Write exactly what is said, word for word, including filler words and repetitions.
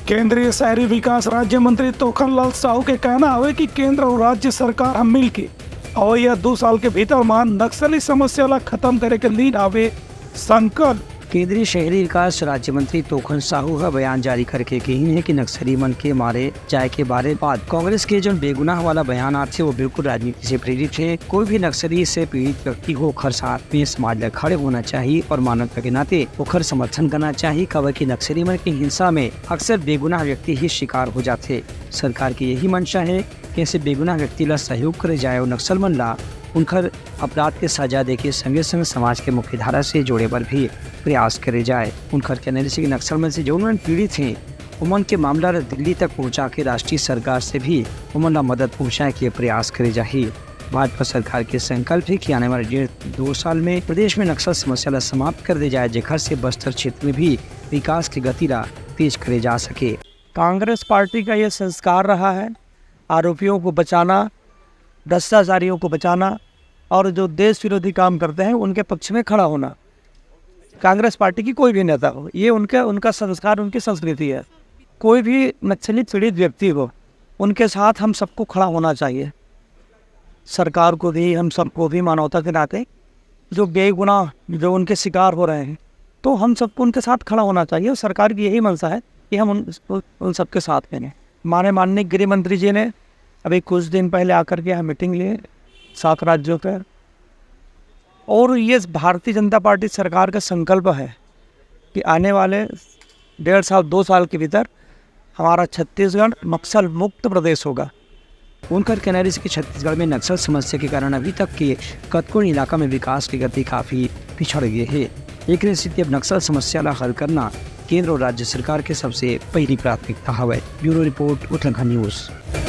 केंद्रीय शहरी विकास राज्य मंत्री तोखन लाल साहू के कहना हवे कि केंद्र अउ राज्य सरकार ह मिलके अवइया दू साल के भीतर म नक्सली समस्या ला खत्म करे के लीन हवे संकल्प। केंद्रीय शहरी विकास राज्य मंत्री तोखन साहू ह बयान जारी करके कहिन हे कि नक्सली मन के मारे जाए के बारे बाद कांग्रेस के जौन बेगुनाह वाला बयान आथे, वो बिल्कुल राजनीति से प्रेरित हे। कोई भी नक्सली से पीड़ित व्यक्ति हो, ओखर साथ में समाज ला खड़े होना चाहिए और मानवता के नाते ओखर समर्थन करना चाहिए। काबर कि नक्सली मन के हिंसा में अक्सर बेगुनाह व्यक्ति ही शिकार हो जाथे। सरकार के यही मंशा हे कि ऐसे बेगुनाह व्यक्ति ला सहयोग करे जाए और नक्सल मन ला उनकर अपराध के सजा देके संगे संग समाज के मुख्यधारा से जोड़े बर भी प्रयास करे जाए। उनकर कहना हे कि नक्सल मन से जौन मन पीड़ित हे, ओमन के मामला ला दिल्ली तक पहुंचा के राष्ट्रीय सरकार से भी ओमन ला मदद पहुंचाए के प्रयास करे जाही। भाजपा सरकार के संकल्प हे कि आने वाले डेढ़ दो साल में प्रदेश में नक्सल समस्या ला समाप्त कर दे जाए, जेखर से बस्तर क्षेत्र में भी विकास के गति ला तेज करे जा सके। कांग्रेस पार्टी का ये संस्कार रहा है, आरोपियों को बचाना, भ्रष्टाचारियों को बचाना और जो देश विरोधी काम करते हैं उनके पक्ष में खड़ा होना। कांग्रेस पार्टी की कोई भी नेता हो, ये उनका उनका संस्कार, उनकी संस्कृति है। कोई भी नक्सली पीड़ित व्यक्ति हो, उनके साथ हम सबको खड़ा होना चाहिए। सरकार को भी, हम सबको भी मानवता के नाते जो बेगुनाह, जो उनके शिकार हो रहे हैं, तो हम सबको उनके साथ खड़ा होना चाहिए। और सरकार की यही मंशा है कि हम उन उन सबके साथ में हैं। माने माननीय गृह मंत्री जी ने अभी कुछ दिन पहले आकर के यहाँ मीटिंग ली सात राज्यों के, और ये भारतीय जनता पार्टी सरकार का संकल्प है कि आने वाले डेढ़ साल, दो साल के भीतर हमारा छत्तीसगढ़ नक्सल मुक्त प्रदेश होगा। उनकर कहना हे कि छत्तीसगढ़ में नक्सल समस्या के कारण अभी तक के कतकोन इलाका में विकास के गति काफी पिछड़ गए हे। एक स्थिति अब नक्सल समस्या ला हल करना केंद्र और राज्य सरकार के सबसे पहली प्राथमिकता हवय। Bureau report, Uttarakhand news.